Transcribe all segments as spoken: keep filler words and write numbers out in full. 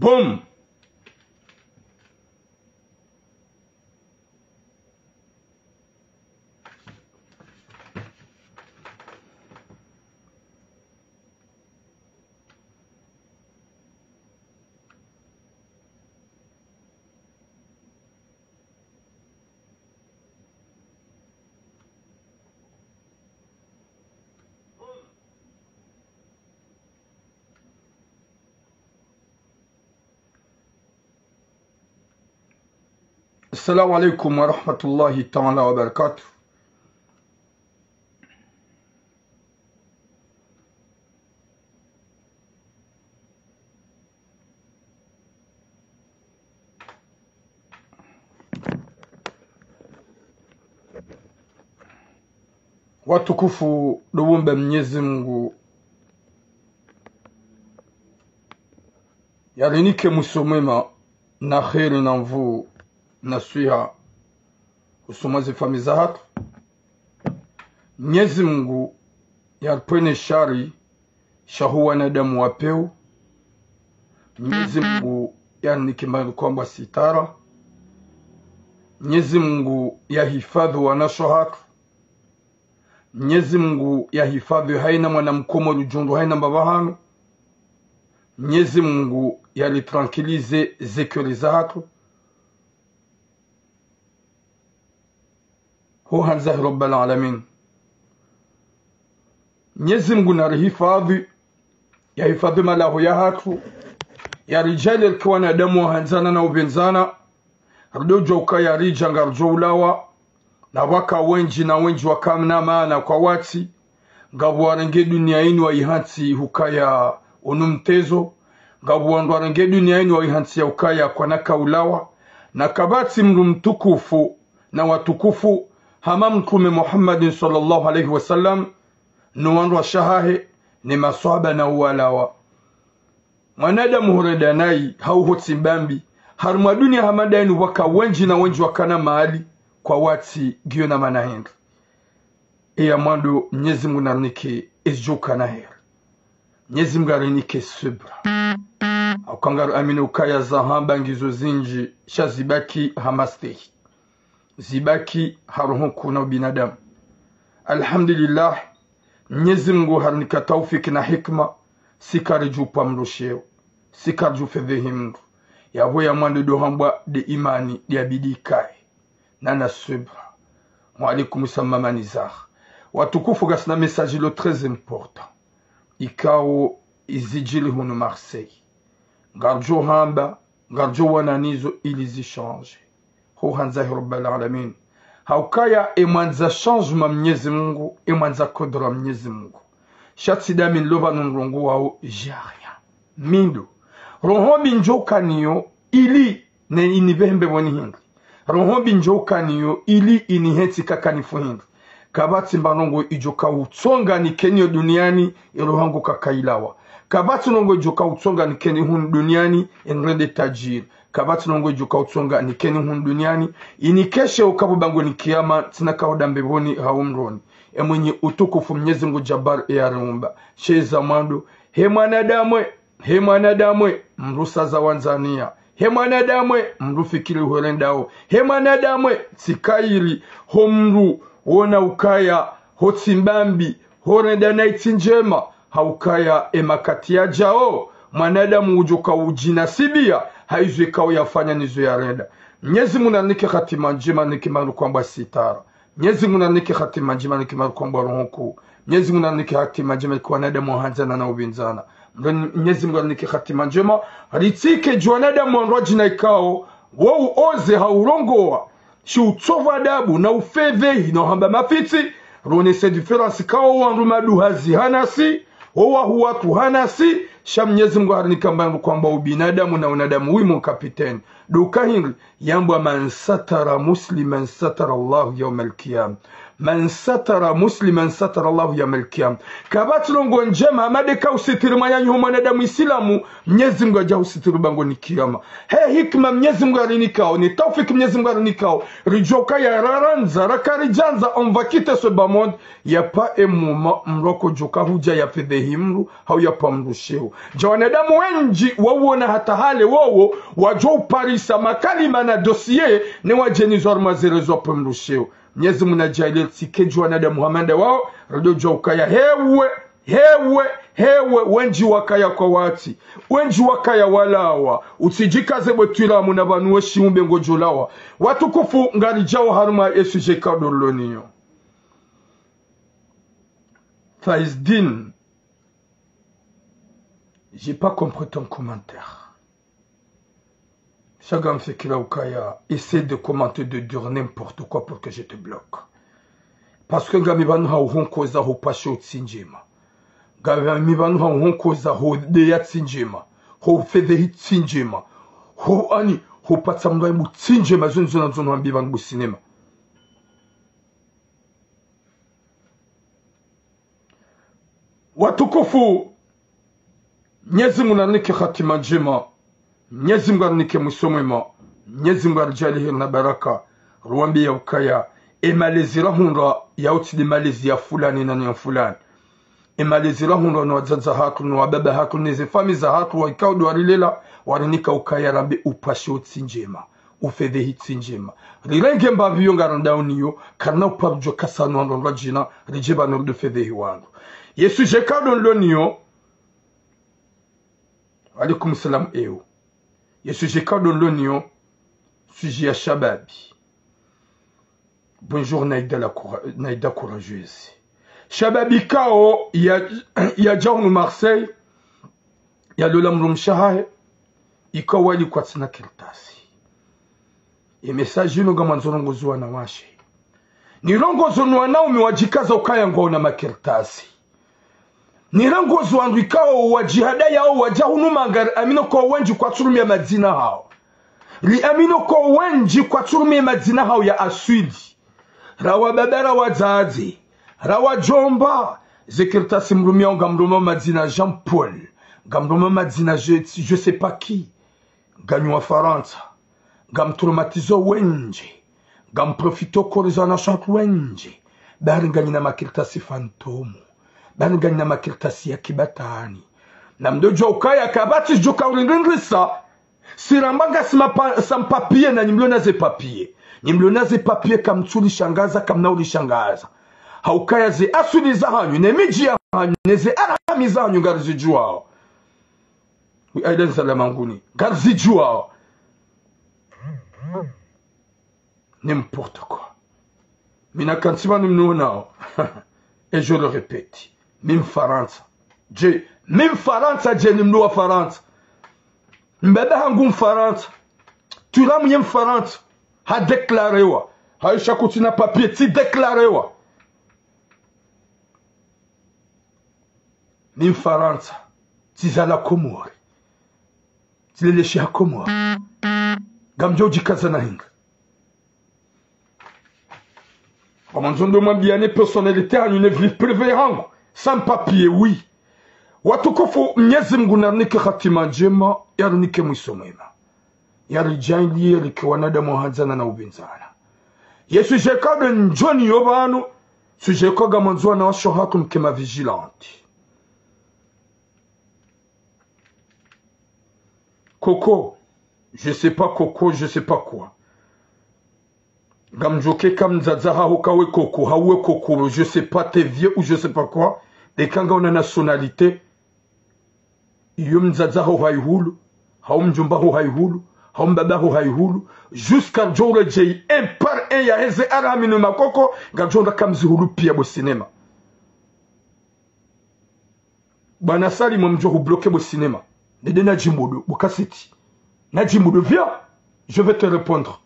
Pum. السلام عليكم ورحمة الله تعالى وبركاته. Watukufu, ndo womba Mnyezi Mungu yarinike mwiso mwema na kheri na nvuu na swiha husoni mwa ze famiyi zahatru. Mnyezi Mungu yaripvwene shari sha hu wanadamu wa pewu. Mnyezi Mungu yarinike mbapvi kwamba sitara. Mnyezi Mungu yahifadhwi wanashe hatru. Mnyezi Mungu yahifadhwi hayina mwana mkomori djundru hayina mbapvi hanu. Mnyezi Mungu yari tranquilliser ze cœur zahatru. Ho handza hi Rabbal Alamin. Mnyezi Mungu narihifadhwi, yahifadhwi malaho yahatru, yaridjaanlie rike wanadamu wahandzana na upvendzana, ridjo djuwa ukaya ridja ngaridjo ulawa, na waka wendji na wendji wakana maana kwa watsi, ngapvo warenge duniya inu wayihantsi hukaya unu mtezo, ngapvo wandru warenge duniya inu wayihantsi ya ukaya kwana kaulawa, na kapvatsi mndru mtukufu na watukufu hama Mtrume Muhammadin swallallahu alayhi wa sallam, no wandru washe hahe, ne maswahaba na uwalawa. Mwanadamu hurenda nayi, hau hotsi mbambi, harumwa duniya hama ndayinu waka wendji na wendji wakana mali, kwa watsi ngiyo na maana hindri. Eya mwando, Mnyezi Mungu narinike ezidjo kana heri. Mnyezi Mungu arinike subra. Hauka ngari amini ukaya zahamba ngizo zindji, sha zibaki ha mastehi. Zibaki ha roho nkuu na ubinadamu. Alhamdulillah, Mnyezi Mungu harinika taufiki na hikma, si karidjupva mndru sheo, si karidjufedhehi mndru. Yapvo ya mwando ndo hambwa nde imani, nde yabidi ikaye. Nana subra. Wa alaykum salam, Mama Nizar. Watukufu, ngasina message lo très important. Ikao izidjiri hunu Marseille. Ngaridjo hamba, ngaridjo wana nizo ili zi change. Ho handza hi Rabbal Alamin. Haukaya emwandza changement Mnyezi Mungu, emwandza kudra Mnyezi Mungu. Sha tsi ndami nilo pvanu nirongowao, j'ai rien. Mi ndo. Roho mbi ndjo ukaniyo ili ne inipvehe mbepvoni hindri. Roho mbi ndjo ukaniyo ili inihentsi kakanifu hindri. Kapvatsi mba ndrongo idjo kautsonga nikeniyo duniani, eroho yangu kakailawa. Kapvatsi ndrongo idjo kautsonga nikeni hunu duniani, enirende tajiri. Kapvatsi ndrongo idjo kautsonga nikeni hunu duniani, inikeshe ukapvo bangweni kiyama, tsina kahoda mbepvoni hau mroni. Emwenye utukufu Mnyezi Mungu Jabbar eyariumba. Sheza mwando, he mwanadamu, he mwanadamu, mndru saza wandzaniya. He mwanadamu, mndru fikiri hurendao. He mwanadamu, tsi kheri ho mndru wona ukaya, hotsi mbambi, horenda nayi tsi ndjema, haukaya emakati yadjao, mwanadamu udjo kaudjinasibiya, ha izo ikao yafanya nizo yarenda. Mnyezi Mungu narinike hatima ndjema, nike marukwamba sitara. Mnyezi Mungu narinike hatima ndjema, nike marukwamba roho nkuu. Mnyezi Mungu narinike hatima ndjema, nike wanadamu wahandzana na upvendzana. Mnyezi Mungu narinike hatima ndjema, ritsike dju wanadamu wandru wadjina ikao, wo uoze ha urongowa, shi utsovu adabu na ufedhehi na uhamba mafitsi, ronese différence ikao wandru maduhazi hanasi, wo wahu watru hanasi, sha Mnyezi Mungu harinika mba ndru kwamba ubinadamu na unadamu wi mon capitaine. Ndo uka hindri, yambwa من ستر مسلما ستره الله يوم القيامة. من ستر مسلما ستره الله يوم القيامة. Kapvatsi ndrongo ndjema hama de ka usitiri mwananyaho mwanadamu Isilamu, Mnyezi Mngu yadja husitiri bangweni kiyama. He hikima Mnyezi Mngu yarinikao, ne taufiki Mnyezi Mngu yarinikao, ridjoka ya rarandza, raka ridjandza, on va quitter ce bas monde, ya pa emuma mdru akodjoka hudja ya fedhehi mdru, hau ya pa mdru sheo. Dja wanadamu wendji wawona hata hale wowo, wadjo uparisa makalima na dossier, ne wadjeni zwaruma zerezwa pa mdru sheo. Mnyezi Mngu nadjaanlie ritsi kedji wanadamu hama nda wao, ridjodjua ukaya hewe, hewe, hewe, wendji wakaya kwa wati, wendji wakaya walawa, utsidjikaze bwe twiramu na pvanu we shiumbe ngodjolawa. Watukufu, ngaridjao harumwa ye sujet ka ndo rilo nayo. Faizdine, j'ai pas compris ton commentaire. Sha ngamfikira ukaya, essaie de commenter, de dire n'importe quoi pour que je te bloque. Parce que ngami pvanu ha uhonkoza ho pashe utsi ndjema. Ngami pvanu ha uhonkoza ho deya tsi ndjema. Ho fedhehi tsi ndjema. Ho ani, ho patsa mdru aibu tsi ndjema, zo ndzo nandzo nuhambi pvanu bo Sinema. Watukufu, Mnyezi Mngu narinike hatima ndjema, Mnyezi Mngu arinike mwiso mwema, Mnyezi Mngu aridjaanlie heri na baraka, ruwambiya ukaya, emalezi rahundra, ya utsi de malezi ya fulani na ni ya fulani. Emalezi rahundra no wadzadze hatru, no wababa hatru, ne ze famiyi za hatru, waikao ndo warilela, warinika ukaya rambe upashe utsi ndjema. Ufedhehi tsi ndjema. Rirenge mbapvi yo ngarandao nayo, karina uparo djo kasa no wandru ndrwadjina, ridje pvanu rido fedhehi wandru. Ye sujet ka ndo rilo nayo. Alaikum salam, ewo. Ye sujet ka ndo rilo nayo, sujet ya shababi. Bonjour Naïda la coura-, Naïda courageuse. Shababi kao ya, yadja hunu Marseille, yalola mdrumshe wahahe, ikao wali kwatsina kartasi. Ye message inu ngamwandzo nirongoze wanawashe. Nirongoze no wanaume wadjikaza ukaya ngwaona makartasi. Nirongoze wandru ikao wadjihadaya, wadja hunu manga, riamini ukao wendji kwatsurumia madzina hawo. Riamini ukao wendji kwatsurumia madzina hawo ya aswili. Ra wababa, ra wadzadze, ra wadjomba. Ze kartasi mrumiao ngamrumiao madzina Jean Paul, ngamrumiao madzina je, je sais pas qui. Nganyi Wafarantsa, ngamtraumatisé wendji, ngamprofité ukoriza wanawashe hatru wendji, bari nganyi na makartasi fantôme, bari nganyi na makartasi ya kibatwani. Na mdodjua ukaya kapvatsi djo ka urindrindrisa, si ramba ngasi mapa-, sans papier na nyi mlo na ze papier. Nyi mlo na ze papier kamtsurishangaza, kamna urishangaza. Ha ukaya ze aswili zahanyu, ne midji yahanyu, ne ze arhami zahanyu ngarizidjuao. Oui, Aïda Nzala Manguni. Ngarizidjuao. N'importe quoi. Mi nakantsi pvanu mniwonao. Et je le répète. Mi Mfarantsa. Je, mi Mfarantsa, je ni mdru wa Farantsa. Mbaba hangu Mfarantsa. Twiramu ye Mfarantsa. Ha déclaréwa. Haisha kutsina papier, tsi déclaréwa. Mi Mfarantsa, tsizalwa Komori, tsilelesheha Komori. Ngamdjo udjikaza na hindri. Ngamwandzo ndo mwambiane personnalité hanyu ne vie privée yahangu. Sans papier, oui. Watukufu, Mnyezi Mngu narinike hatima ndjema, yarinike mwiso mwema. Yaridjaanlie rike wanadamu wahandzana na upvindzana. Ye sujet ka ndo ndjo nayo pvanu, sujet ka ngamwandzo wanawashe hatru mke ma vigilante. Coco, je sais pas Coco, je sais pas quoi. Ngamdjoka eka mdzadze haho kawe Coco, hawe Coco, je sais pas, t'es vieux ou je sais pas quoi. Eka ngauna nationalité. Iyo mdzadze haho hayihulu, hau mdjomba haho hayihulu, hau mbaba haho hayihulu, jusqu'à djo uredjeyi un par un yaheze arhami no makoko, ngadjo ndra kamzihulu pia bo Sinema. Bwana Salim, mdjo hubloqué bo Sinema. Nende na Djimbudu, bo Kasiti. Na Djimbudu, viens, je vais te répondre.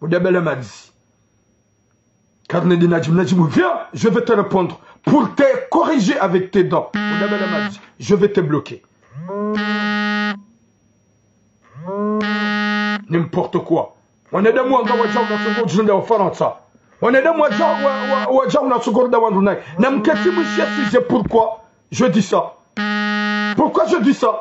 Bo Dabala Madzi. Car nende na Djim-, na Djimbudu, viens, je vais te répondre. Pour te corriger avec tes dents. Bo Dabala Madzi, je vais te bloquer. N'importe quoi. Wanadamu wanga wadja hunu wasongo udjilonda wa Farantsa. Wanadamu wadja, wa, wa, wadja hunu wasongo ronda wandru nayi. Namketsi mwishiye sujet, pourquoi je dis ça? Pourquoi je dis ça?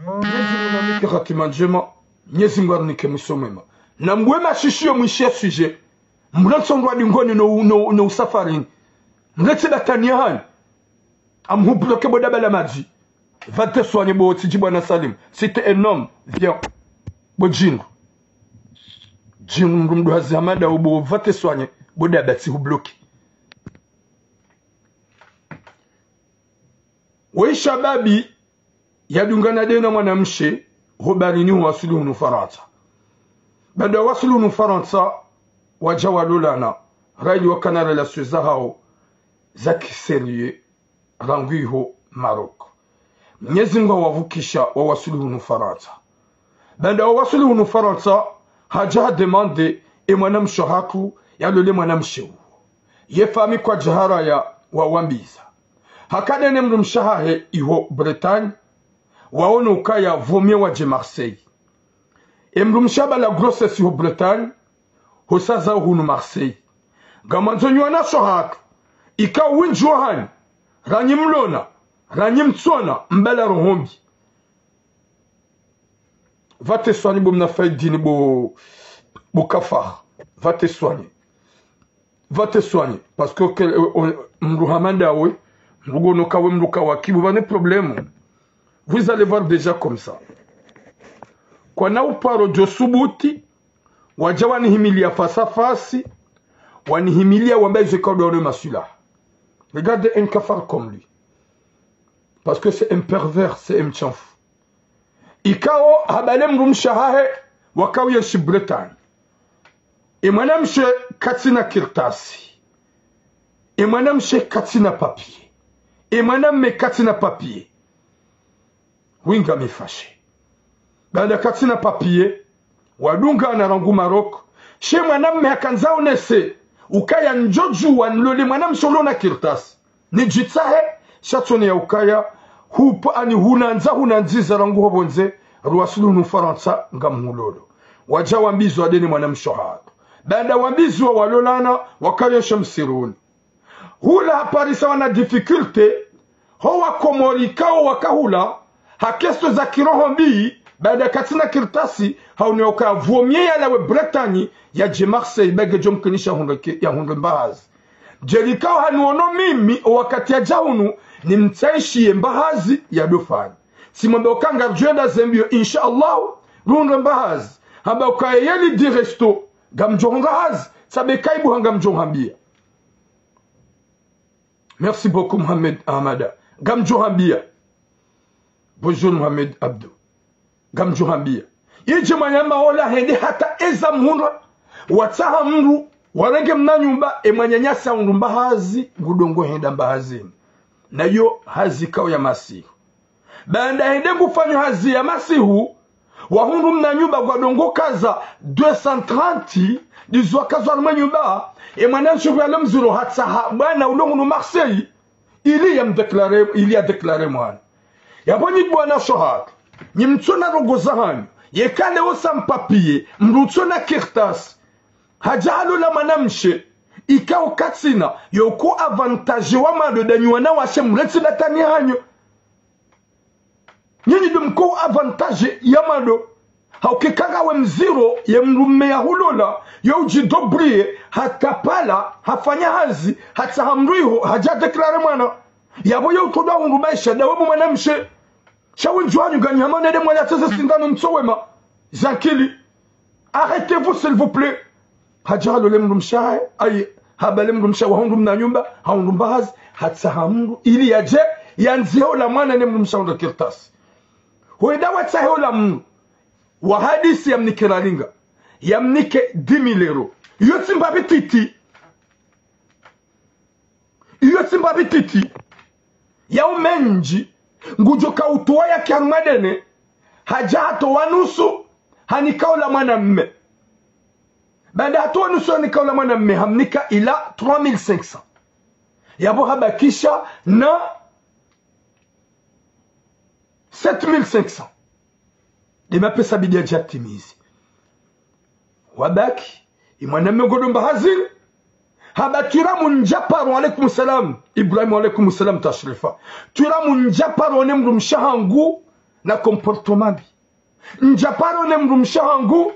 Mwenyezi Mungu nanike hatima ndjema. Mwenyezi Mungu arinike mwiso mwema. Namwe mashishiyo mwishiye sujet. Mlantso ndrwadingoni no, no, no usafarini. Mletse bataniya hanyu. Amhubloke bo daba la madji. Va te soigner bo tsidji bwana Salim. Si t'es un homme, viens. Bo djindru. Djindru mdru mdru hazi hama ndawo bo va te soigner. Bo daba tsihubloke. Woyi shababi yadungana de na mwanamshe, ho baharini ho waswili hunu Farantsa. Baanda waswili hunu Farantsa, wadja walolana, rayili wakana relation zahawo za kisérieux, rangu iho Maroc. Mwenyezi Mungu hawavukisha wawaswili hunu Farantsa. Baanda wawaswili hunu Farantsa, hadja hademande e mwanamshe hatru yalole mwanamshe uwo. Ye famiyi kwadja haraya wawambiza. Haka de ne mdrumshe hahe iho Bretagne, waono ukaya vaut mieux wadje Marseille. E mdrumshe habala grossesse iho Bretagne, hosaza hunu Marseille. Ngamwandzo nyi wanashe hatru, ikao wendji wahanyu, ranyi mlona, ranyi mtsona, mbala roho mbi. Va te soigner bo mna faidini bo, bo kafar. Va te soigner. Va te soigner. Parce que, que, euh, euh, mdru hama ndawe, mdru ngono kawe mdru kawakibu, va ne problème. Vous allez voir déjà comme ça. Kwana uparo djo subuti, wadja wanihimiliya face à face, wanihimiliya wamba izo ikao ndo wane maswila. Regardez un cafard comme lui. Parce que c'est un pervers, c'est un mshamfu. Ikao habale mdrumshe hahe wakao yenshi Bretagne. E mwanamshe katsina kartasi. E mwanamshe katsina papier. E mwanamme katsina papier. Winga mifashe. Baanda katsina papier, wadungana rangu Maroc. She mwanamme hakandza onese ukaya ndjo djuwa nilole mwanamshe ulo na kartasi. Nidjitsahe, sha tsone ya ukaya, hupa ani hunandza hunandziza rangu ho pvondze, ruwaswili hunu Farantsa ngamhulolo. Wadja wambizwa de ne mwanamshe hatru. Baanda wambizwa walolana, wakayosha msiruni. Hula haparisa wana difficulté, ho wakomori ikao wakahula, ha question za kiroho mbi, baanda katsina kartasi, haono ukaya vaut mieux yalawe Bretagne, yadje Marseille, ba ngedjo mkinisha hundre ke, yahundre mbahazi. Djeli ikao haniono mimi, o wakati yadja hunu, nimtsahishiye mbahazi ya Dauphine. Tsimwambe uka ngaridjo enda zembiyo, insha Allah, ruhundre mbahazi. Hamba ukaya yeli di resto, ngamdjo hundra hazi, sabe kaibu ha ngamdjo hambiya. Merci beaucoup, Mohamed Ahmada. Ngamdjo hambiya. Bonjour, Mohamed Abdou. Ngamdjo hambiya. Yedje mwananya ola hende hata eza mhundra. Watsaha mdru, warenge mna nyumba, e mwananyasi ahundru mbahazi, ngudongo henda mbahazini. Nayo hazi ikao ya masihu. Baanda hende ngufanyo hazi ya masihu, wahundru mna nyumba ngwadongo kaza deux cent trente, ndizo wakaza harumwa nyumba, e mwanamshe huyalo mziro hatsaha bwana ulo hunu Marseille, ili yamdéclaré, ili yadéclaré mwana. Yapvo nyi bwana shohaka, nyi mtsona rogo zahanyu, yeka leo sans papier, mdru utsona kartasi, hadja halola mwanamshe, ikao katsina, yo ko avantage wa mwando danyi wanawashe mletse batani hanyu. Nyinyi ndo mko avantage ya mwando. Hauka eka ngawe mziro, ye mdrume yahulola, yo udjidébrouiller, hata pvala, hafanya hazi, hatsaha mdru iho, hadja déclaré mwana. Yapvo yo utoda hundru maesha, dawe bo mwanamshe. Sha wendji wanyu nganyi hama nende mwala tseze sindano mtsowema. Zankili. Arrêtez-vous, s'il vous plaît. Hadja halole mdrumshe hahe, ayi, habale mdrumshe wahundru mna nyumba, hahundru mbahazi, hatsaha mdru, ili yadje, yandzihe ola mwana ne mdrumshe ahundre kartasi. Hwenda watsahe ola mdru, wahadisi yamnike lalinga, yamnike dix mille euros. Iyo tsi mbapvi titi. Iyo tsi mbapvi titi. Yao mendji, ngudjo kautowa yake harumwa dene, Hadja hatowa nusu, hanika ola mwanamme. Baanda hatowa nusu, hanika ola mwanamme, hamnika ila trois mille cinq cents. Yapvo habakisha na sept mille cinq cents. Nde mapesa bidi yadje yatimizi. Wabaki, ye mwanamme ngu ndo mba hazini. Hamba twira mundja paro, alaikum salam. Ibrahim, alaikum salam, Tashrifa. Twira mundja paro ne mdrumshe wahangu na comportement mbi. Ndja paro ne mdrumshe wahangu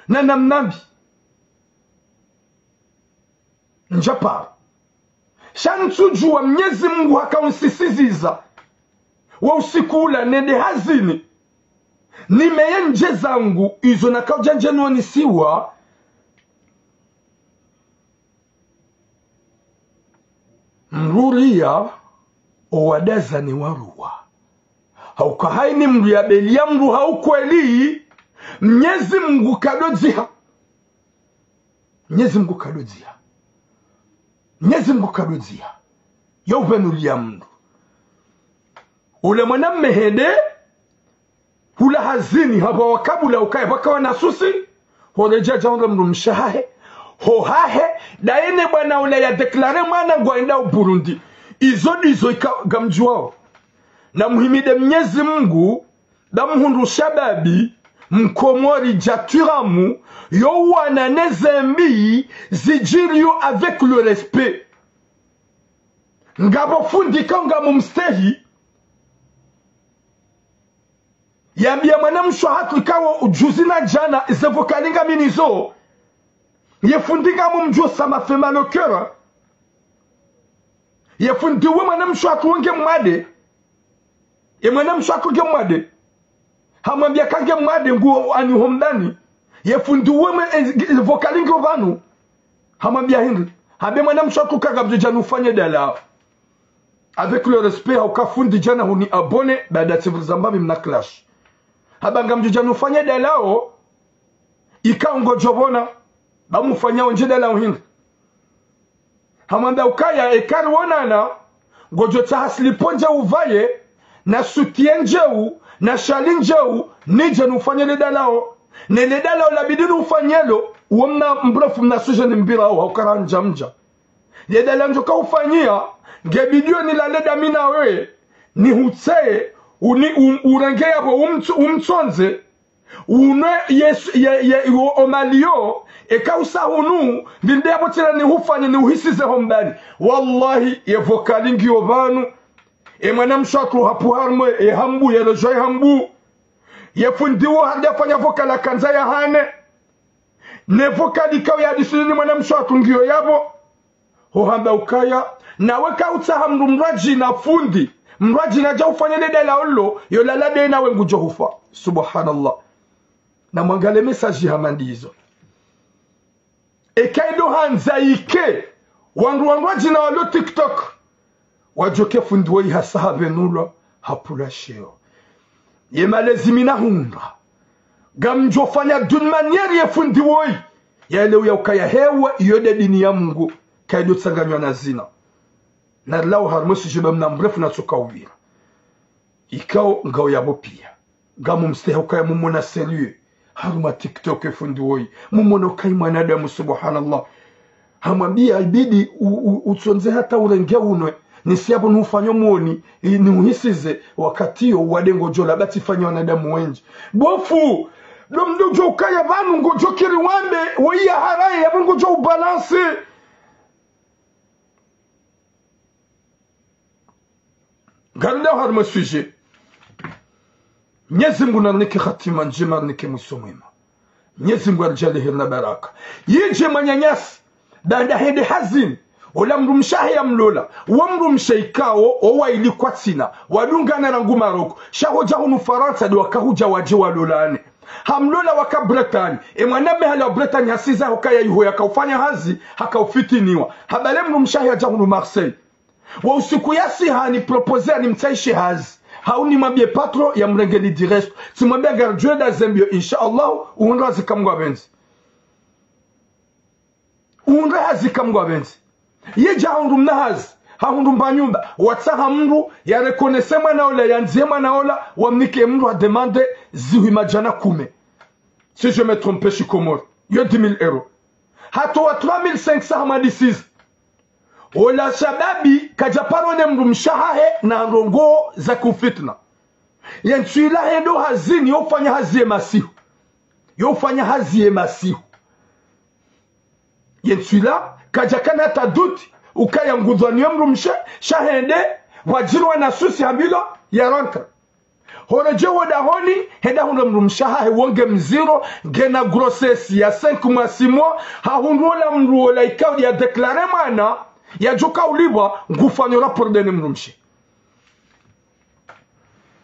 na namna mbi. Ndja paro. Sha ntsudjuwa Mnyezi Mungu haka unsisiziza. Wo usiku ula nende hazini. Nimeye ndje zangu, izo nakaudja ndje nonisiwa. Mdru riya, owadaza ni waruwa. Hauka haini mdru yabeliya mdru ha ukweli, Mnyezi Mungu kadodziha. Mnyezi Mungu kadodziha. Mnyezi Mungu kadodziha. Ya ubenuliya mdru. Ule mwanamme hende, hula hazini, hapva wakabula ukaya, pvakawa na susi, horedja dja hundra mdrumshe wahahe, ho hahe, daye ne bwana ule ya déclaré mwana ngwendao Burundi. Izo ndizo ika ngamdjuwao. Na muhimide Mnyezi Mungu, ndamuhundru shababi, mkomori djatwiramu, yo wana ne zembi, zidjiriyo avec le respect. Ngapvo fundi ka ngamumstehi. Yambiya mwanamshe wahatru ikao ujuzi na djana, ze vocal ngaminazo. Ye fundi ngamumdjuo, ça m'a fait mal au cœur. Ye fundi we mwanamshe wahatru wenge mwade. Ye mwanamshe wahatru nge mwade. Hamwambiya kange mwade ngu ani hombani. Ye fundi we mwe, eh, vocal nge pvanu. Hamwambiya hindri. Hambe mwanamshe wahatru ka ngamdjo dja nufanye dalao. Avec le respect, hauka fundi djana huni abonné, baada tsivuri zamba mi mna clash. Hamba ngamdjo dja nufanye dalao, ikao ngodjo pvona, ba mufanya ondje dalao hindri. Hamwambiya ukaya, eka riwonana, ngodjo tsaha slipo ndje upvaye, na soutien ndjeu, na shali ndjeu, nidje nufanye le dalao. Ne le dalao labidi nufanye lo, uwo mna mrefu mna sujet ni mpira au, hauka ra ndja mdja. Ye dalao ndjo ka ufanyiya, nge bidi yo nilale dami nawe, nihutseye, uni, um, urenge yapvo umtso-, umtsondze, unwe ye, ye, ye, wo, omaliyo, eka usa hunu, ninde yapvo tsena nihufanye niuhisize hombani. Wallahi, ye vocal ngiyo pvanu. Ye mwanamshe wahatru hapvuha harumwa ye hambu, ye lojwa ye hambu. Ye fundi wo handa fanya vocal akandza yahane. Ne vocal ikao yadisini ni mwanamshe wahatru ngiyo yapvo. Ho hamba ukaya, nawe ka utsaha mdru mdru adjina fundi, mdru adjina dja ufanye le dalao lo, yo lala de nawe ngudjo hufa. Subhanallah. Na mwangaliye message hama ndizo. Eka ido handza ike, wandru wandru adjina walo TikTok. Wadjoke fundi woyi hasa habenulwa, hapvulwa sheo. Ye malezi mi nahundra. Ngamdjo fanya d'une manière ye fundi woyi. Yaelewe ya ukaya hewa, iyo de dini ya Mungu. Kaido tsanganywa na zina. Na rilawe harumwa sujet ba mna mrefu natsoka upvira. Ikao ngao yapvo piya. Ngamumstehi ukaya mumona sérieux. Harumwa TikTok ye fundi woyi. Mumona ukaya mwanadamu, subhanallah. Hamwambiya ibidi u-, u-, utsondze hata urenge unwe. Nisi yapvo nufanyo moni, i-, niuhisize wakati yo wade ngodjo la ba tsifanya wanadamu wendji. Bofu, ndo mdru djo ukaya pvanu ngodjo kiri wambe, woyi ya haraye, yapvo ngodjo ubalance. Ngarida harumwa sujet. Mnyezi Mungu narinike hatima ndjema, narinike mwiso mwema. Mnyezi Mungu aridjaanliye heri na baraka. Yidje mwananyasi, baanda hende hazini, ola mdrumshe wahe yamlola, wo mdrumshe ikao, owaili kwatsina, wadungana rangu Maroko, sha hodja hunu Farantsa, de waka hudja wadje walolane. Hamlola waka Bretagne, ye mwanamme hale wa Bretagne hasiza hukaya iho yaka ufanya hazi, haka ufitiniwa. Hamba le mdrumshe wahe yadja hunu Marseille. Wo usiku yasiha ni proposé ni mtsahishi hazi. Hau nimwambiye patron yamrenge ni diresto. Tsimwambiya ngaridjo enda zembi yo, insha Allah, uhundra hazi ka Mngu apvendze. Uhundra hazi ka Mngu apvendze. Yedja hahundru mna hazi, hahundru mba nyumba, watsaha mdru, ya reconnaître mwana ola, yandzihe mwana ola, wamnike mdru ha demandé zihwi madjana kume. Si je me trompe, shikomori. Yo dix mille euros. Hatowa trois mille cinq cents hama disiza. Ola shababi kadja paro ne mdrumshe wahahe na ndrongoo za kufitna. Ye ntsu ila hende hazini, yo ufanya hazi ye masihu. Yo ufanya hazi ye masihu. Ye ntsu ila, kadja kana hata doute, ukaya ngudhwani ye mdrumshe, sha hende, wadjiri wa nasusi hambilwa, ya rentre. Horedjei ho dahoni, hende hundre mdrumshe wahahe wo nge mziro, ngena grossesse ya cinq mois, six mois, hahundru ola mdru ola ikao ya déclaré mwana, yadjoka ulipvwa, ngufanyo rapport de ne mdrumshe.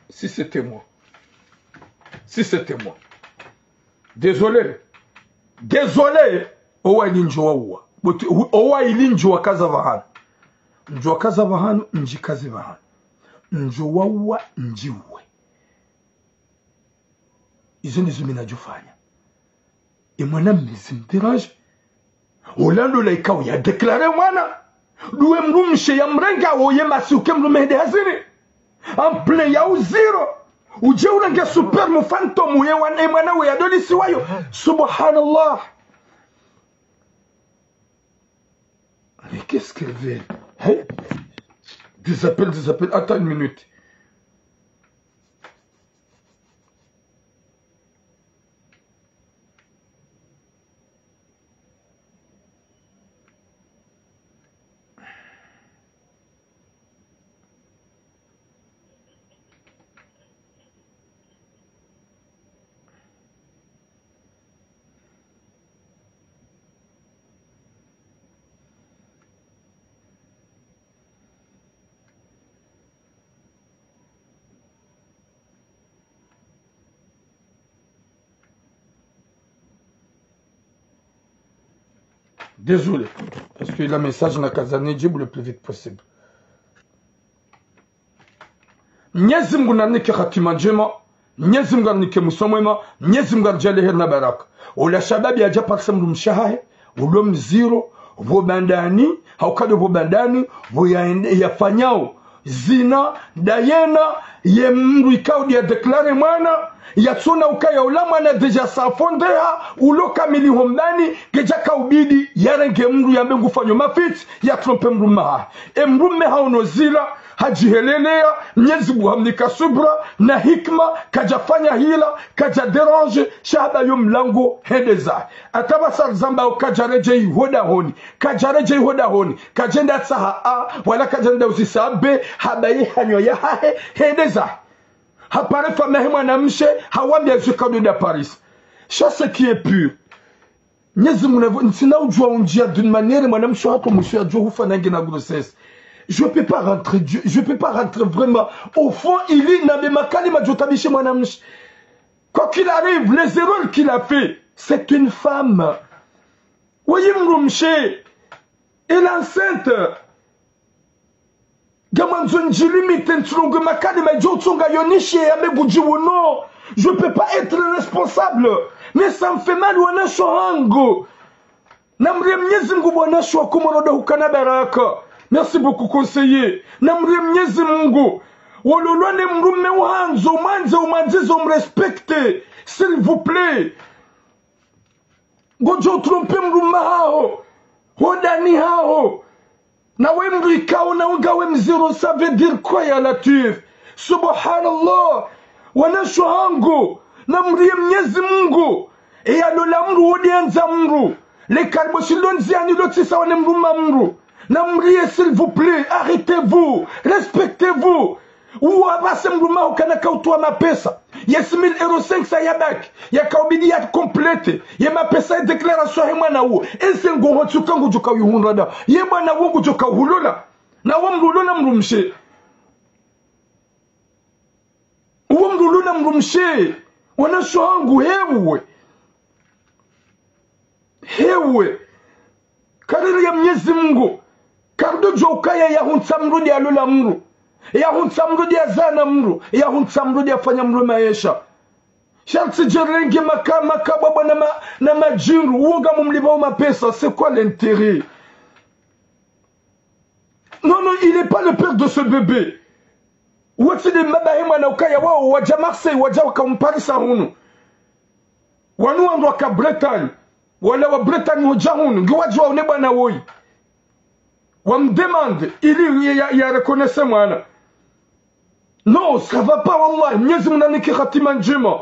Si c'était moi. Si c'était moi. Désolé. Désolé. Owa ili ndjo wauwa. But, owa ili ndjo wakaza pvahanu. Ndjo wakaza pvahanu, ndji kaze pvahanu. Ndjo wauwa, ndji uwe. Izo ndizo mi nadjofanya. E mwana mme zi mdérange. Ola ndo ola ikao ya déclaré mwana. Ndo we mdrumshe ya mrenga wo ye masihu ke mdrume hende hazini. En plein ya uziro. Udje urenge sperme fantôme ye wan-, e mwana we ya dolisi wayo. Subhanallah. Mais qu'est-ce qu'elle veut ? Hein ? Des appels, des appels. Attends une minute. Désolé. Parce que la message na kaza ni djibu le plus vite possible. Mnyezi Mngu nanike hatima ndjema. Mnyezi Mngu nanike mwiso mwema. Mnyezi Mngu nanidjaanlie heri na baraka. Ola shababi yadja parisa mdrumshe wahahe, ulo mziro, pvo bandani, hauka ndo pvo bandani, pvo yaende-, yafanyao zina, ndayena, ye mdru ikao ya déclaré mwana, yatsona ukaya ola mwana déjà safondeha, ulo kamili hombani, kedja kaubidi, yarenge mdru yambe ngufanyo mafitsi, ya trompe mdrume wahahe. E mdrume haono zila, hadjihelelea, Mnyezi Mngu hamnika subra na hikma, kadjafanya hila, kadja dérange, sha hamba yo mlango hende zahe. Hata pvasa rizamba ukaya kadjaredjei ho dahoni, kadjaredjei ho dahoni, kadjenda tsaha A, wala kadjenda uzisa B, hamba ye hanyo yahahe, hende zahe. Hapare famiyi yahe mwanamshe, hawambia zwe kaduda Paris. Sha ce qui est pur. Mnyezi Mngu navo, ntsina udjua undjia d'une manière, mwanamshe hatru mwiso yadjo hufa nange na grossesse. Je peux pas rentrer, je, je peux pas rentrer vraiment au fond, ili nambe makalima djo taabishe mwanamshe. Quoi qu'il arrive, les erreurs qu'il a fait, c'est une femme. Waye mdrumshe, elle est enceinte. Ngamwandzo ndjilimite ntsilongo makalima idjo utsonga yonishe yambe ngudjiwo non. Je peux pas être responsable. Mais ça me fait mal wanashe wahangu. Namrie Mnyezi Mngu wanashe wa Komoro ndo hukana baraka. Merci beaucoup conseiller. Namrie Mnyezi Mngu. Wololwa ne mdrume uhandzo, umwandze, umwandzizo, umrespecte. S'il vous plaît. Ngodjo utrompe mdrume wahaho, ho dahoni haho. Nawe mdru ikao na unga we mziro, ça veut dire quoi ya Latwif ? Subhanallah. Wanashe wahangu, namrie Mnyezi Mngu. Eya lola mdru wodi andza mdru. Le karibu shilo ndziani lo tsisa wane mdrume mdru. Namrie, s'il vous plaît, arrêtez-vous, respectez-vous. Uwa pvase mdrume waho kana kautowa mapesa. Ye six mille euros cinq cents yabaki, yakaubidi ya complète ye mapesa ye déclaration yahe mwana uwo. Ese ngoho tsuka ngudjoka uyihundra nda. Ye mwana uwo ngudjoka uhulola. Nawe mdru ulola mdrumshe. Uwo mdru ulola mdrumshe. Wanashe wahangu, hewe. Hewe. Kariri ya Mnyezi Mngu. Karidodjo ukaya yahuntsa mdru nde yalola mdru. Yahuntsa mdru nde yazana mdru. Yahuntsa mdru nde yafanya mdru maesha. Sharti djerenge maka-, makabwabwa na ma-, na madjindru. Uwo ngamumlipvao mapesa. C'est quoi l'intérêt ? Non, non, il n'est pas le père de ce bébé. Wetsi de mbaba he mwana ukaya wao, wadja Marseille, wadja waka umparisa hunu. Wanu wandru waka Bretagne, wala wa Bretagne hudja hunu, ngiwadjuwao ne bwana woyi. Wa me demande, ili ya, ya, ya reconnaisse mwana. Non, ça va pas, wallah. Mnyezi Mungu nanike hatima ndjema.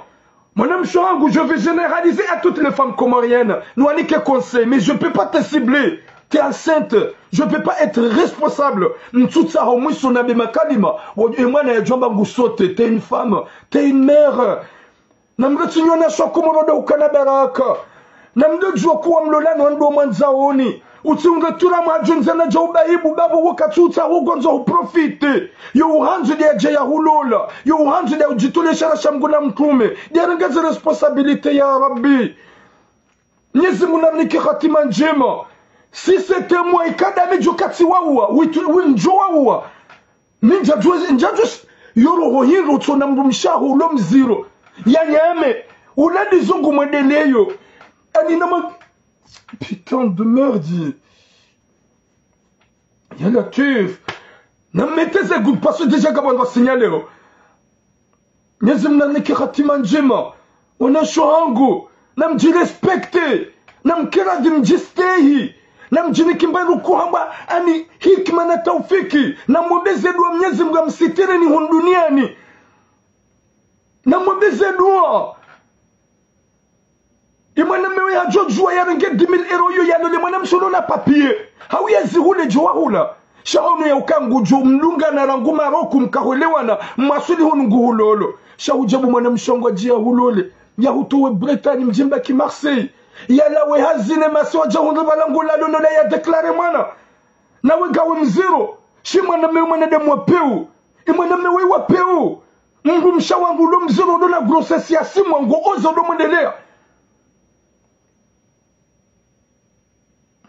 Mwanamshe wangu, je vais généraliser à toutes les femmes comoriennes. Nwanike conseil, mais je peux pas te cibler. T'es enceinte. Je peux pas être responsable. Mtsutsa ho mwiso na be makalima. Wa, e mwana ya djwamba ngu sote. T'es une femme. T'es une mère. Namdotsi nyona sho kumorodo ukana baraka. Namdodjuwa kuwa mlolano ndo mwandzaoni. Utsi unge tura mwadjunza na dja ubaibu babo wakati utsa hugonzo uprofite. Yo uhanzu dia dja ya hulola. Yo uhanzu dia udjitole shara sha Mngu na mtrume. Dia rengeze responsabilité ya Rabbi. Mnyezi Mungu nanike hatima ndjema. Si c'était moi, ikadami djo kati wawa. Witu, windjo wawa. Mi ndjadjuwa, ndjadjuwa, yo roho hindru tsona mdrumshe aho ulo mdziro. Ya nyame, ula dizungu mwendeleyo. Ani nama, putain de merde. Ya Latwif. Na mettez-vous parce que déjà kabanda signaleo. Mnyezi Mungu nanike hatima ndjema. Wanashe wangu, namdjirespecte, namkeradhi mdjistehi, namdjinike mbali kuhamba ani hikima na taufiki, namwombeze dua Mnyezi Mungu amsitiri ni hunu duniani. Namwombeze dua. Ye mwanamme we hadjodjuwa yarenge dix mille euros yo yalole mwanamshe ulo na papier. Hau yazihule djo wahula. Sha hunu ya uka ngudjo mlungana rangu Maroku mkaholewana mwasuli hunu nguhulolo. Sha hudjabu mwanamshe wangu adji yahulole. Yahutowe Bretagne mdjimbaki Marseille. Yalawe hazine masi wadja hundre pvala ngulalo nola ya déclarer mwana. Nawe ngawe mdziro. Shi mwanamme we mwanadamu wa peu. Ye mwanamme we wa peu. Mdrumshe wangu ulo mdziro ulo na grossesse ya six mois ngo oza ulo mwendelea.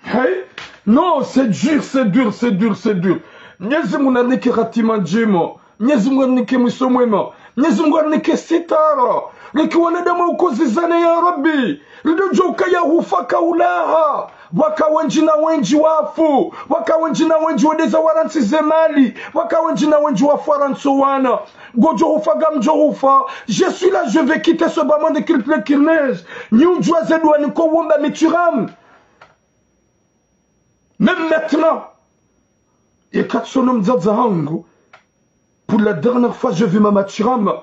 Hey? Non, c'est dur, c'est dur, c'est dur, c'est dur. Mnyezi Mungu nanike hatima ndjema. Mnyezi Mungu nanike mwiso mwema. Mnyezi Mungu nanike sitara. Riki wanadamu ukozizane ya Rabbi. Ridodjoka ya hufa kaulaha. Waka wendji na wendji wafu. Waka wendji na wendji wedeza warantsi ze mali. Waka wendji na wendji wafu warantsi wana. Ngodjo hufa, ngamdjo hufa. Je suis là, je vais quitter ce bas monde de Kirpile Kirnej. Nyi udjuwa ze dua niko womba Mathurin. Même maintenant. Ye katsono mdzadze hangu. Pour la dernière fois, je vis ma Mathurin.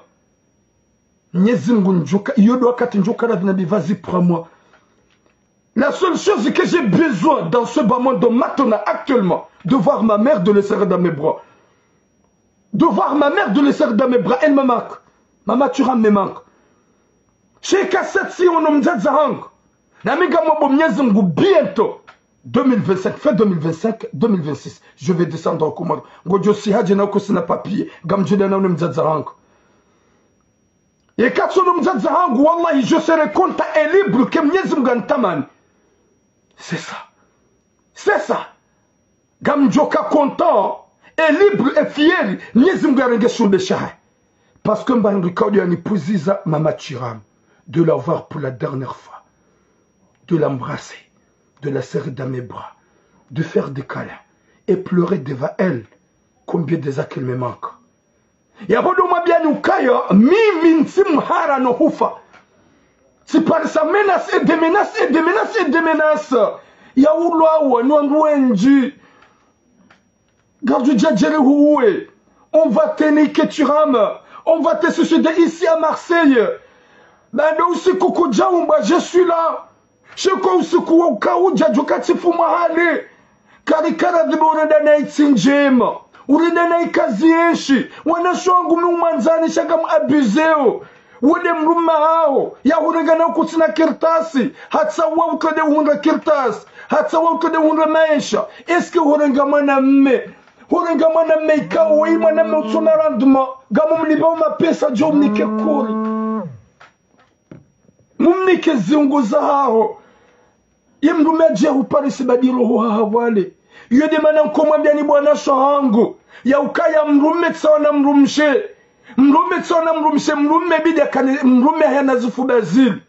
Mnyezi Mungu ndjoka, iyo ndo wakati ndjoka radhi na bivazi pour moi. La seule chose que j'ai besoin dans ce bas monde maintenant, actuellement, de voir ma mère, de le serrer dans mes bras. De voir ma mère, de le serrer dans mes bras, elle me manque. Ma Mathurin me manque. Sheka setsi ono mdzadze hangu. Na mi ngamwombo Mnyezi Mungu bientôt. Deux mille vingt-cinq, fin deux mille vingt-cinq, deux mille vingt-six. Je vais descendre aux Comores. Ngodjo si hadje na uko sina papier. Ngamdjo dana ono mdzadze hangu. Ye katsono mdzadze hangu, wallahi, je serai content et libre que Mnyezi Mungu anitamani. C'est ça. C'est ça. Ngamdjoka content et libre et fier, Mnyezi Mungu yarenge shumbe shahe. Parce que mba hindru kaudi yanipvuziza ma Mathurin, de la voir pour la dernière fois, de l'embrasser, de la serrer dans mes bras, de faire des câlins et pleurer devant elle, combien déjà qu'elle me manque. Yapvo ndo mwambiani ukaya, mimi ntsi mhara no hufa. Tsiparisa menace et des menaces et des menaces et des menaces. Ya ulwawa ni wandru wendji. Ngadjo djadjele huwe. On va te niquer, tu rames. On va te suicider ici à Marseille. Bado usiku kudjaumbwa, je suis là. Sheko usiku wa uka udja djuka tsifu mahale. Kari karadhi bo urenda na itsi ndjema. Urenda na ikazi yenshi. Wanashe wangu mi umwandzani sha ngamu abuseo. Wende mdrume haho. Ya hurenga na ukutsina kartasi. Hatsaha utrende uhundre kartasi. Hatsaha utrende uhundre maesha. Est-ce que hurenga mwanamme? Hurenga mwanamme ikao weyi mwanamme utsuna rendement. Ngamu mlipvao mapesa djo mnike kuri. Mumnike ziungo zahaho. Ye mdrume adje huparisi badi roho haha pvale. Iyo de mana nkomwambiani bwana shahangu. Ya ukaya mdrume tsawa na mdrumshe. Mdrume tsawa na mdrumshe, mdrume bidi akane, mdrume hayana zifuba zili.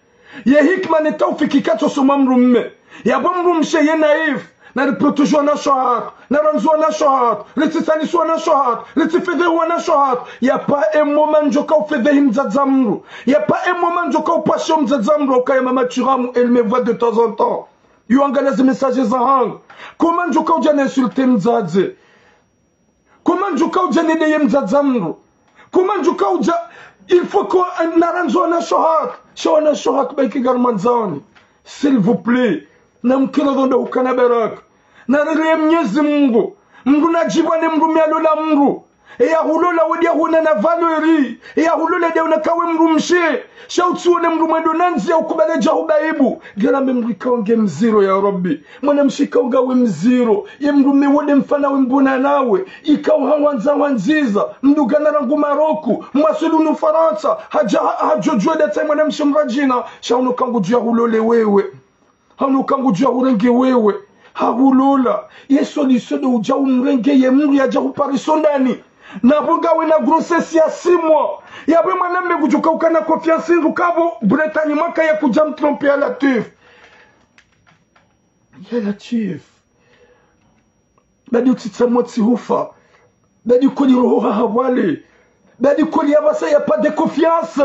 Ye hikima ne taufiki katsosoma mdrume. Yapvo mdrumshe ye naïf. Na riprotéger wanashe hatru, na randzi wanashe hatru, ritsitsanisi wanashe hatru, ritsifedhehi wanashe hatru. Y a pas un moment ndjoka ufedhehi mdzadze mndru. Y a pas un moment ndjoka upashe mdzadze mndru, ukaya mama Tiramu, elle me voit de temps en temps. Yo angalia ze message zahangu. Comment ndjoka udja na insulter mdzadze? Comment ndjoka udja nideye mdzadze mndru? Comment ndjoka udja, il faut que, eh, na randzi wanashe hatru. Sha wanashe hatru bahi ngarimwandzani. S'il vous plaît. Na mkira dhonda hukana baraka. Na rereye Mnyezi Mungu. Mndru nadjipvane mndru mdru yalola mndru. Eya hulola we ndiya huna na valeur. Eya hulola ndiya huna kawe mndru mshe. Sha utsione mndru mwendo na ndziya ukubali dja huba aibu. Ngarambe mndru ikao nge mdziro ya Rabbi. Mwanamshe ikao ngawe mdziro. Ye mndru mme wo nde mfana we mbona nawe. Ikao hawandza wandziza. Mndru gana rangu Maroku. Mwasulu nu Farantsa. Hadja ha-, hadjodjuwa datsa mwanamshe mradjina. Sha unu kangudjuwa hulole wewe. Hanu kangudjuwa hurenge wewe. Hahulola. Ye solution ndo udja umrenge ye mndru yadja hupariso ndani. Na pvo ngawe na grossesse ya six mois. Yapvo mwana mme kudjuka ukana confiance ndru kapvo Bretagne mwaka ya kudja mtromper ya Latwif. Ya Latwif. Badi utsitsa motsi hufa. Badi koli roho hahawale. Badi koli ya pvasa y a pas de confiance.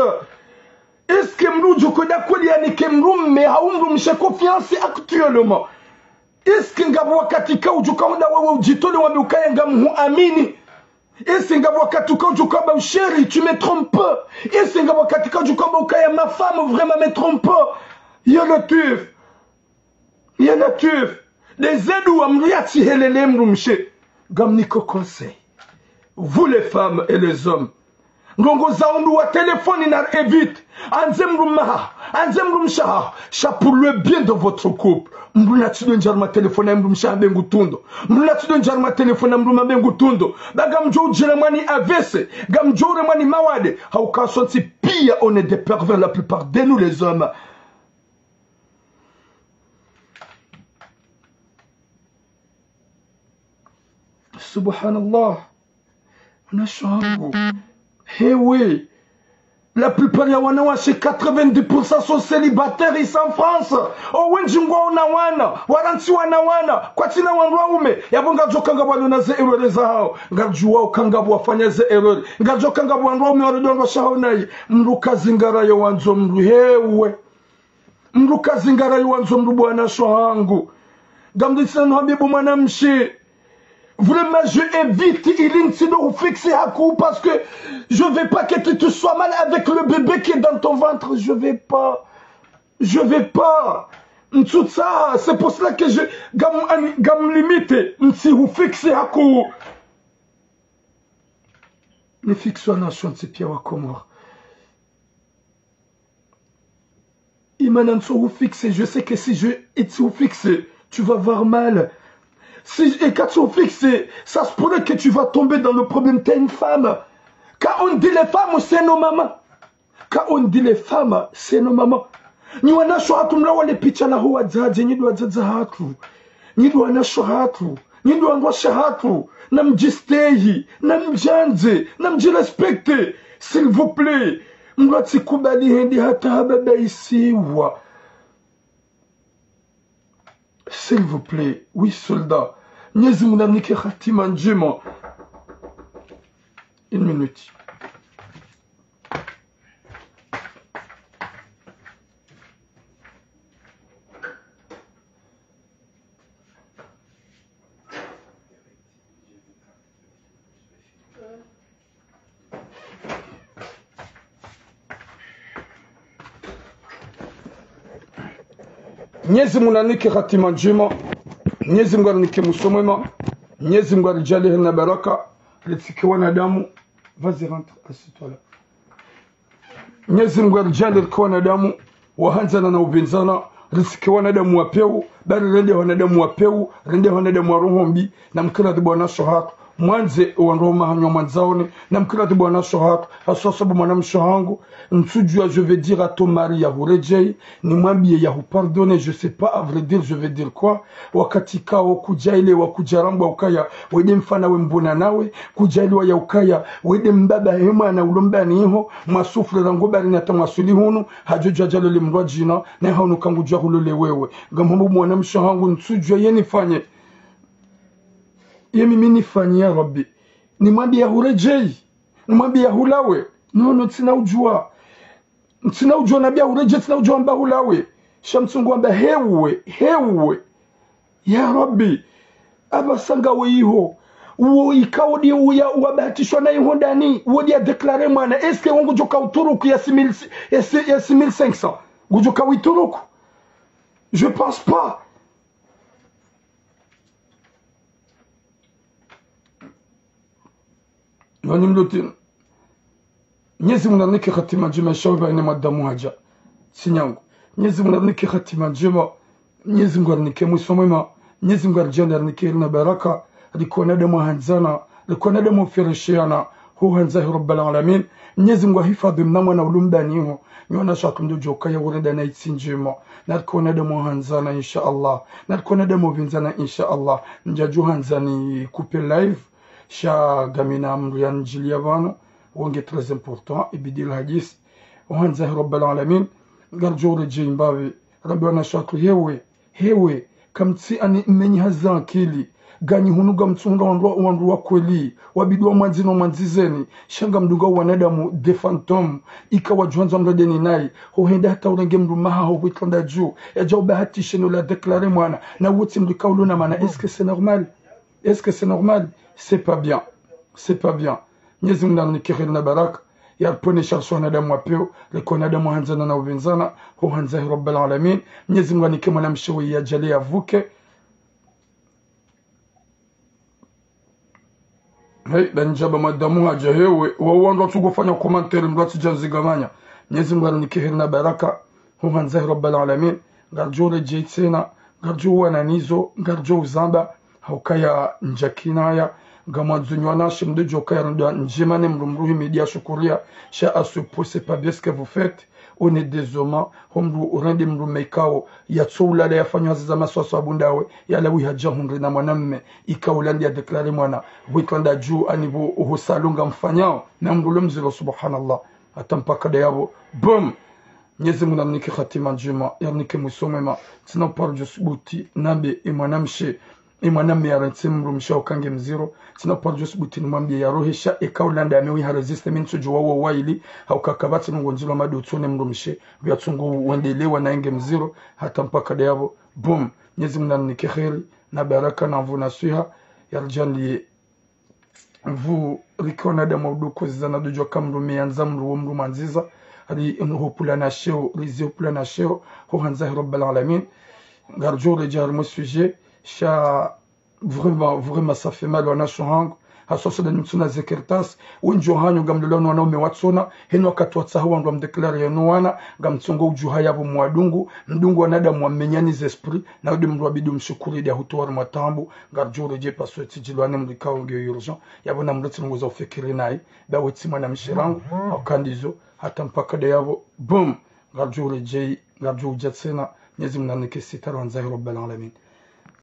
Est-ce que mndru udjo kwenda koli yanike mndru mme hau mndru mshe confiance actuellement? Est-ce que ngapvo wakati ka udjo ka uda wewe udjitole wambe ukaya ngamhuamini? Est-ce que ngapvo wakati ka udjo ka ba chéri, tu me trompes? Est-ce que ngapvo wakati ka udjo ka ba ukaya ma femme vraiment me trompe? Ya Latwif. Ya Latwif, ndeze dua mndru yatsihelele mndru mshe. Ngamniko conseil. Vous les femmes et les hommes. Ndrongo za undru wa téléphone na éviter. Andze mndru mme haho, andze mndru mshe haho. Sha pour le bien de votre couple. Mndru natsidwe ndjaruma téléphone ya mndru mshe haho be ngutundo. Mndru natsidwe ndjaruma téléphone ya mndru mme be ngutundo. Ba ngamdjo udjire mwani A V C, ngamdjo ure mwani mawade. Hauka sontsi pia on est des pervers la plupart de nous les hommes. Subhanallah. Wanashe wangu. Hewe. La plupart ya wanawashe, quatre-vingt-dix pour cent sont célibataires ici en France. O wendji ngwaona wana, wala ntsi wana wana, kwatsina wandru waume. Yapvo ngadjo ka ngapvo walona ze erreur zahao. Ngadjuwa uka ngapvo wafanya ze erreur. Ngadjo ka ngapvo wandru waume waredwa ngwashahao nayi. Mndru kazingara yo wandzo mndru hewe. Mndru kazingara yo wandzo mndru bo wanashe wangu. Ngamdisina no habibu mwanamshe. Vraiment, je évite, ili ntsido hufixe haku, parce que je veux pas que tu te sois mal avec le bébé qui est dans ton ventre. Je veux pas. Je veux pas. Ntsutsaha, c'est pour cela que je, ngam, ani, ngam limite, ntsi hufixe haku. Ni fixe wanashe ntsi pia wa Comores. Imana ntso hufixe, je sais que si je, itsi hufixe, tu vas avoir mal. Si, et quand tu hufixe, ça se pourrait que tu vas tomber dans le problème. T'as une femme. Quand on dit les femmes, c'est nos mamans. Quand on dit les femmes, c'est nos mamans. Nyi wanashe hatru mlawale picha la ho wadzadze, nyi ndo wadzadze hatru. Nyi ndo wanashe hatru. Nyi ndo wandruwashe hatru, namdjistehi, namdjandze, namdjirespecte. S'il vous plaît. Mndru atsikubali hende hata hababa isiwa. S'il vous plaît. Oui, soldat. Mnyezi Mungu namnike hatima ndjema. Une minute. Mnyezi Mungu nanike hatima ndjema. Mnyezi Mungu arinike mwiso mwema. Mnyezi Mungu aridjaanlie heri na baraka. Ritsike wanadamu. Vas-y, rentre, assieds-toi là. Mnyezi Mungu aridjaanlie rike wanadamu wahandzana na upvendzana, ritsike wanadamu wa pewu, bali rende wanadamu wa pewu, rende wanadamu wa roho mbi, namkiradhi bo wanashe hatru, mwandze wandru wa mahanywa mwandzaone, namkiradhi bo wanashe hatru, haswa sabu mwanamshe hangu, ntsudjua, je veux dire à ton mari yahuredjei, nimwambie yahupardonne, je sais pas, à vrai dire, je veux dire quoi, wakati kao kudjaelewa kudjarambwa ukaya, wende mfana we mbona nawe, kudjaelewa ya ukaya, wende mbaba he mwana ulo mbani iho, mwasouffrir rangu barini hata mwasuli hunu, hadjodjua djalole mndru wa djina, naye hanu kangudjua hulole wewe. Ngamhomba mwanamshe hangu ntsudjua ye nifanye. Ye mimi nifanye ya Rabbi? Nimwambiye yahuredjeyi? Nimwambiye yahulawe? Nono, ntsina udjuwa. Ntsina udjuwa nambiye yahuredjeyi, ntsina udjuwa amba hulawe. Sha Mtsungu wamba hewe, hewe. Ya Rabbi, apvasa ngawe iho. Uwo ikao ndiye uya, uwabahatishwa na iho ndani, uwo ndiye adéclaré mwana. Est-ce que wo ngudjoka uturuku ya six mille, ya six, ya six mille cinq cents? Ngudjoka uituruku? Je pense pas. Nani mloti? Mnyezi Mungu narinike hatima ndjema, inshallah, baina madamu haja. Sinyangu. Mnyezi Mungu narinike hatima ndjema. Mnyezi Mungu arinike mwiso mwema. Mnyezi Mungu aridjaanliye, arinike heri na baraka. Rikone damu handzana, rikone damu fereshiana. Ho handza hi Rabbal Alamin. Mnyezi Mungu ahifadhwi mna mwana ulumbani ho. Nyona shatu mdru djoka ya urenda na itsi ndjema. Narikone damu handzana, inshallah. Narikone damu vindzana, inshallah. Ndjadjo handza nikupe live. Sha ngamina mdru yanidjiliya pvanu, wo nge très important, ibidi lhadisi. Ho handza hi Rabbal Alamin, ngaridjo uredjeyi mbapvi, Rabbi wana shatu hewe, hewe, kamtsi ani mmenyi hazi akili, nganyi hunu ngamtsunga wandru, wandru wa kweli, wabidi wamwandzi no mwandzizeni, sha ngamdunga wanadamu des fantômes, ika wadjo handza mredeni nayi, ho henda hata urenge mdru maha ho hwitranda dju, yadja ubahatishe no la déclaré mwana, na wutsi mdru kaulu na mana, est-ce que c'est normal? Est-ce que c'est normal? C'est pas bien. C'est pas bien. Mnyezi Mungu narinike heri na baraka. Yaripvonese sha risi wanadamu wa pewu, rikone damu handzana na uvindzana, ho handza hi Rabbal Alamin. Mnyezi Mungu anike mwanamshe we yadjaliye yavuke. Hey, ndani djaba madamu haja hewe, wa wandru watsungufanya commentaire, mdru atsidja nzigamanya. Mnyezi Mungu arinike heri na baraka. Ho handza hi Rabbal Alamin, ngaridjo uredjeyi tsena, ngaridjo uwana nizo, ngaridjo uzamba, ha ukaya ndja kinaya, ngamwandzo nyona she mdru djo kaya renda ndjema ne mdru mruhi media shukuriya, sha à ce point, c'est pas bien ce que vous faites, on est des hommes, ho mdru urende mdru mekao, yatso ulala yafanya hazi za maswaswa abundawe, yalawi hadja hundre na mwanamme, ika ula ndiye adéclaré mwana, hwitranda dju ani pvo uhusalu ngamfanyao, na mdru lo mdziro subhanallah, hata mpaka ndayapvo, boum! Mnyezi Mungu narinike hatima ndjema, yarinike mwiso mwema. Tsina uparo djo subuti nambe, e mwanamshe, e mwanamme yarentsi mdrumshe ha uka nge mdziro. Tsina uparo djo subuti nimwambiye yarohesha, eka ulanda ame wi ha résister, mi ntsudjo wawo waili, ha uka kapvatsi nungo ndziro mado tsone mdrumshe, pvia tsungu wendelewa na nge mdziro, hata mpaka ndayapvo, boum. Mnyezi Mungu narinike heri, na baraka, na nvu, na swiha, yaridjaanliye nvu, rikone damu uduku zizana dudjo ka mdru meyandza mdru wo mdru mwandziza, ri hopvula na sheo, rizi hopvula na sheo, ho handza hi Rabbal Alamin. Ngaridjo uredjeyi harimwa sujet, sha vraiment, vraiment, ça fait mal, wanashe hangu. Haswa sha ndani mtsuna ze kartasi, wendji wahanyu ngamlolao no wanaume watsona, heni wakati watsaha wandru wamdéclaré yenu wana, ngamtsongo udjuha yapvo mwadungu, mdungu wanadamu wamenyani ze esprit, na ude mdru wabidi umshukuri dia hutowa harimwa taabu, ngaridjo uredjeyi parce que tsidjilwa ne mdru ikao nge urgent, yapvo na mdru tsi nungo za ufikiri nayi, ba we tsi mwanamshe rangu, ha uka ndizo, hata mpaka ndayapvo, boum, ngaridjo uredjeyi, ngaridjo udja tsena, Mnyezi Mungu narinike sitara, handza hi Rabbal Alamin.